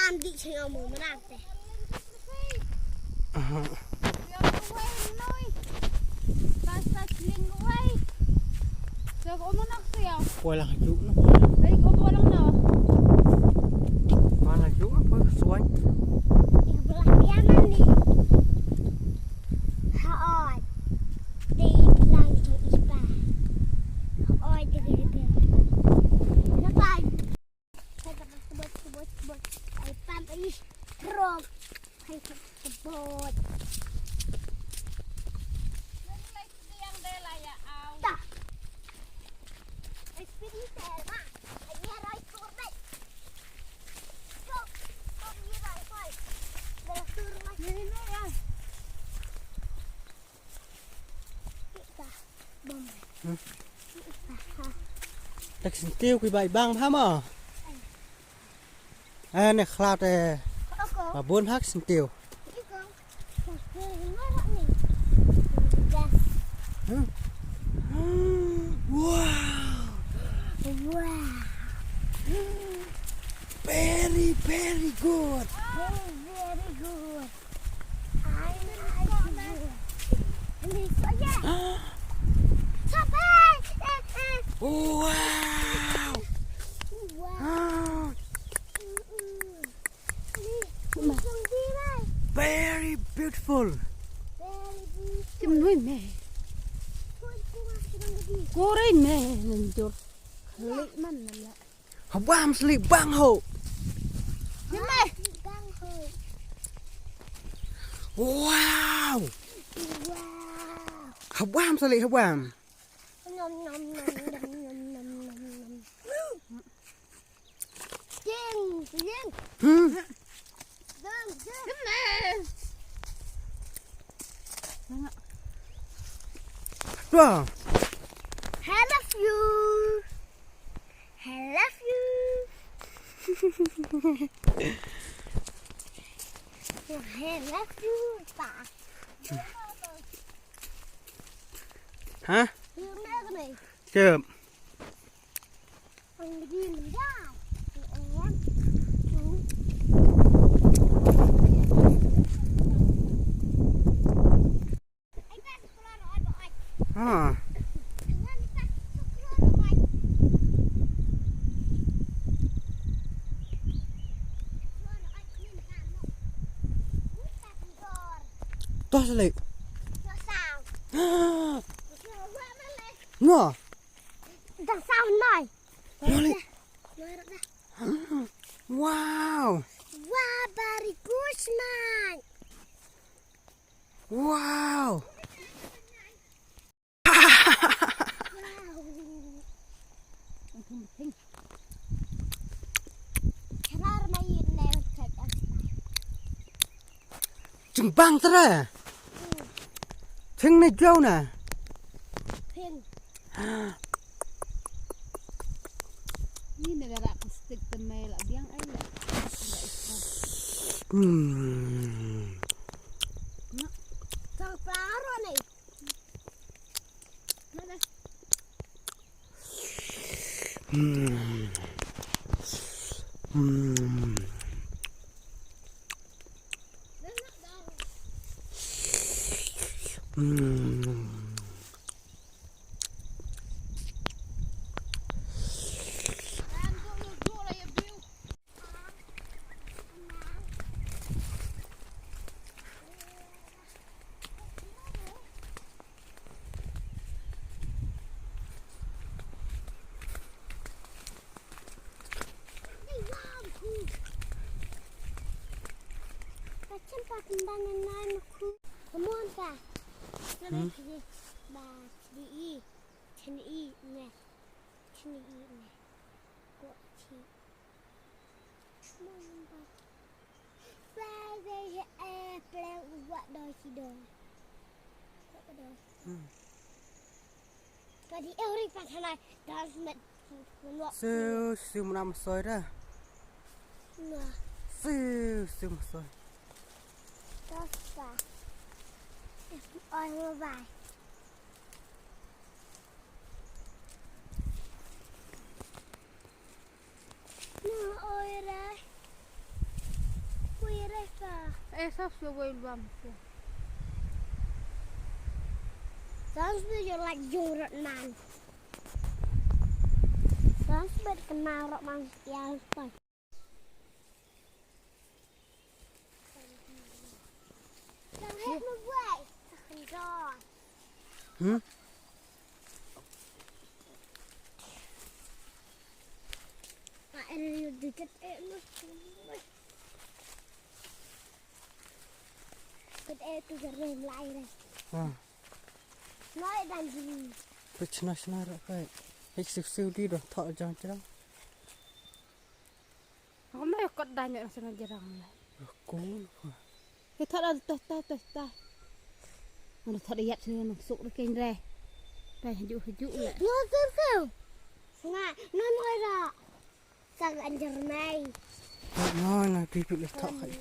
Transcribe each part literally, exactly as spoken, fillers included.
Am di cheng amu menang te. Poi lang juk na. Poi lang juk na, poi suai. Ih, belah pian ni. Ha oi. Di lang juk ispa. Ha oi, di di di. Napai? Sebut, sebut, sebut. Ai pam, ai strong. Ai sebut. Dah. Ai speedy sel ma. Ai ni rai kur dai. Stop. Stop ni rai pai. Dah tur ma. Ni ni ya. Ita. Bom. Hmm. Ita. Tak sentiu kui bai bang pha ma. Eh, ne khlat eh. Ba bun hak sentiu. Huh? Wow. Wow. Very, very good. Very, very good. I like it. And this one, yeah. Stop it. Eh, eh. Wow. Wow. Ah. Mm-mm. Very beautiful. Very beautiful. Sim nui me. Kore me nanjor. Klik man nala. Habam sli bang ho. Sim me. Bang ho. Wow. Wow. Habam sli habam. Nom, nom, nom. Jing, jing. Hmm. Jing, jing. Wah. I love you. I love you. I love you, Pa. Hah? You love me. Siap. Ah. Toh salik. Ngo. Dang saw nai. Malik. Wow. Wow, very good, man. Wow. Jingbang tara. Thing ne jauh na. Thing. Ni na ka rak stick te me la biang ai la. Hmm. Tang paro ni. Mana? Hmm. Hmm. Hmm. Ka chim pa kembang ngan nai ma khu. Come on pa. Hmm? Ba chini i. Chini i ne. Chini i ne. Ko chi. Come on pa. Ba de e pleng wa do chi do. Wa do. Hmm. Ka di eri pa thanai dance met. Siu, siu mnam soi da. Na. Siu, siu msoi. Tosta. Oi mo bai. Na oi rai. Eh, sa sio wei luam sio. Sounds like you're like young rat man. Sounds like kenal rat man. Yeah, it's fine. Hmm? Ah. Peit shna shna ruh peit. Hei siw siw di doh thoh jang jrang. Ngam da ïa kot da ñiah na sngewjrang la. Cool. He thoh da, thoh, thoh, thoh, thoh. Ngam da thoh da ïap sngewjrang suk da kein re. Pai hajuh hajuh la. Ngam da thoh. Nga, ngam da. Sang anjar mai. Ngam da, ngam da, pi pi le thoh kai.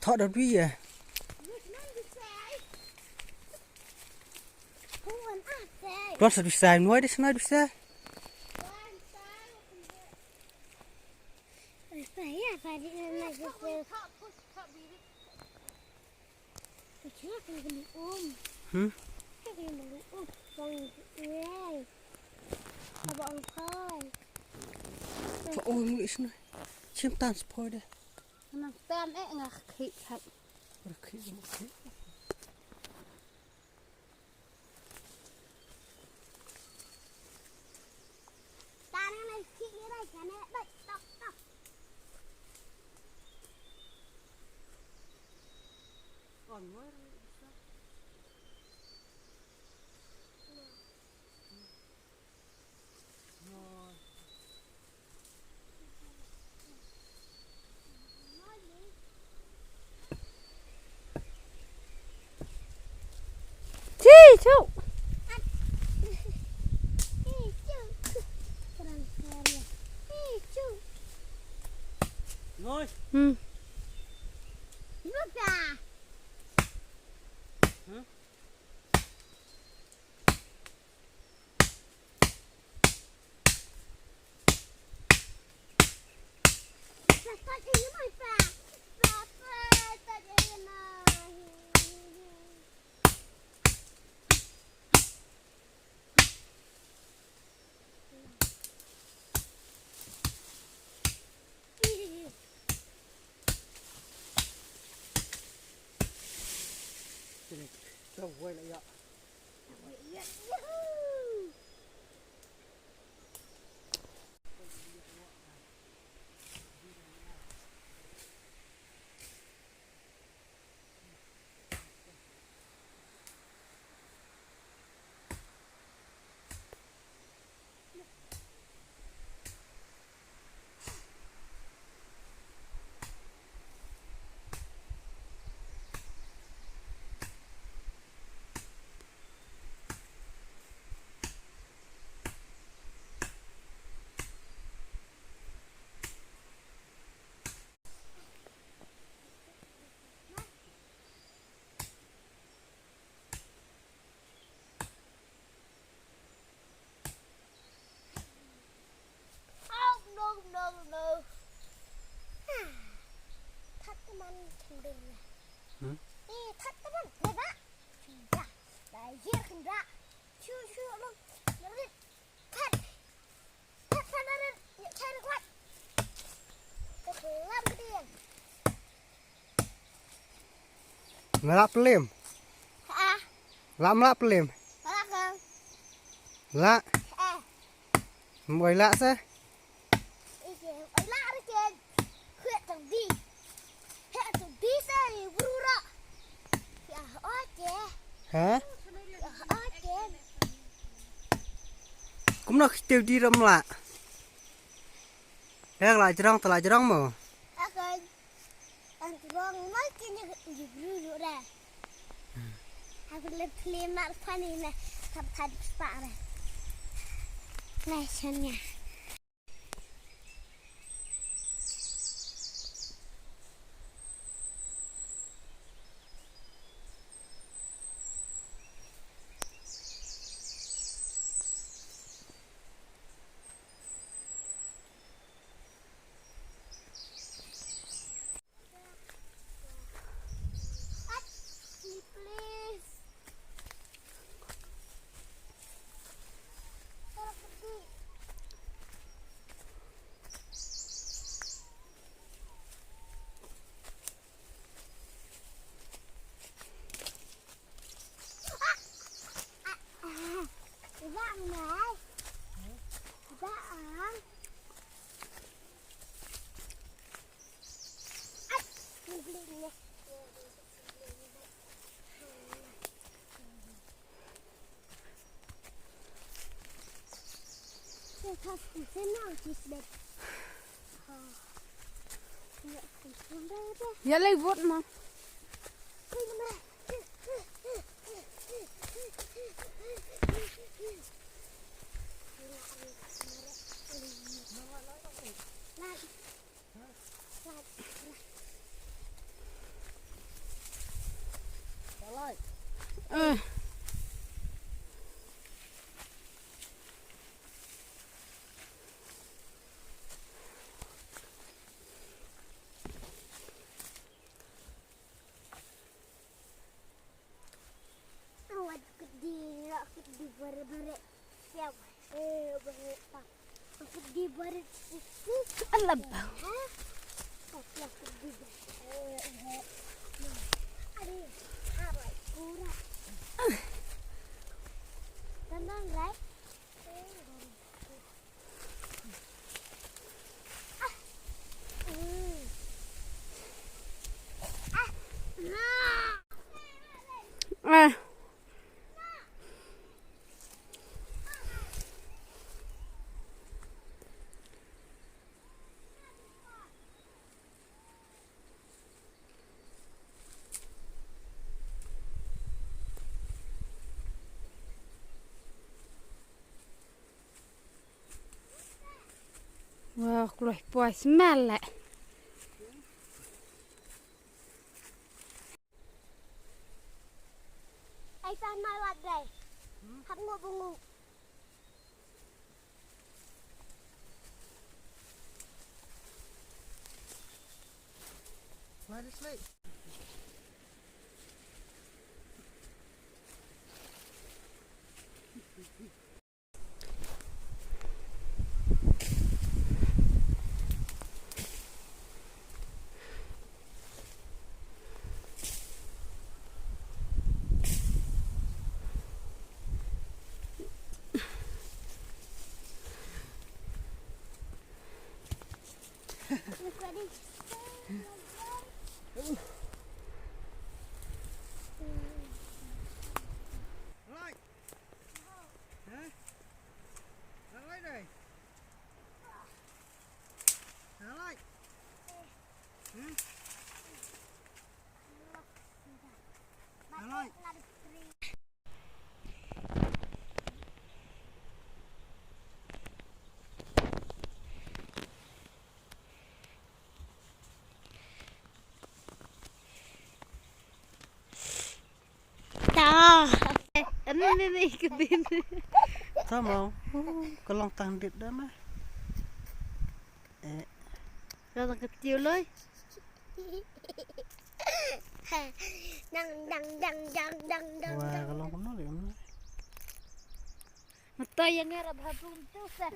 Thoh da dui ïa. Ron sa dui sai, nuai da sna dui sai. Hmm? Ba ong mu isna. Chim tan spoi de. Nang tan eh nga khi khat. Nga khi, nga khi. Tan nga khi ni rai kan eh bai tok tok. Chi chu. Ngoi. Hmm. Huh? Oh, no, no, no. Ah, that man can do that. Hmm? Eh, that man, deba. Deba. Da yer kan da. Shu, shu, no. Narit. That. That, that, that, that. Ya, cari kuat. Kelam gede. Mlak plim. Ah. Lak mlak plim. Lak ke. Lak. Eh. Mboi lak se. Ike, oi lak re ke. Hek tong di. Hek tong di se, bru ra. Ya, oke. Ha? Ya, oke. Kumno kitew di ram lak. Hek la jrong, ta la jrong mo. Akan. Ang jrong mo kini jibru jure. Aku le pli mar pani ne. Tap tap spa re. Nai shanya. Ïa lei vote ma. Alah. Wah, kloi poi smell leh. Ai san mai wat dai. Hap ngu bungu. Why this late? Ta. Ani ni ni ke bin. Tama. Ka long tang dit da ma. Eh. Ka long ka tiu loi. Dang, dang, dang, dang, dang, dang, wah, dang. Ka long kumno leh kumno. Mata yang ngarap habung tu sa.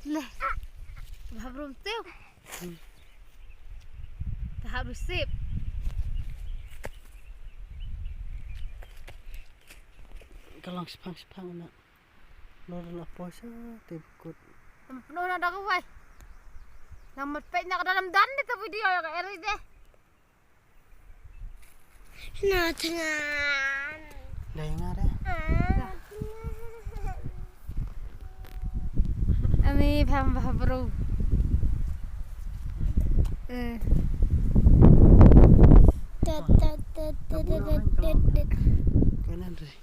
Le. Bha brum tiu. Hmm. Tahap receipt. Ka long shipang shipang na. Nor la poi sha te bukut. Em, penuh na da kawai. Nang mat pek na ka dalam dan ni ta video ya ka eri deh. Na tngan. Dai nga deh. Ah, tngan. Ani pham bah bro. Eh. Tet, tet, tet, tet, tet, tet, tet. Kanan deh.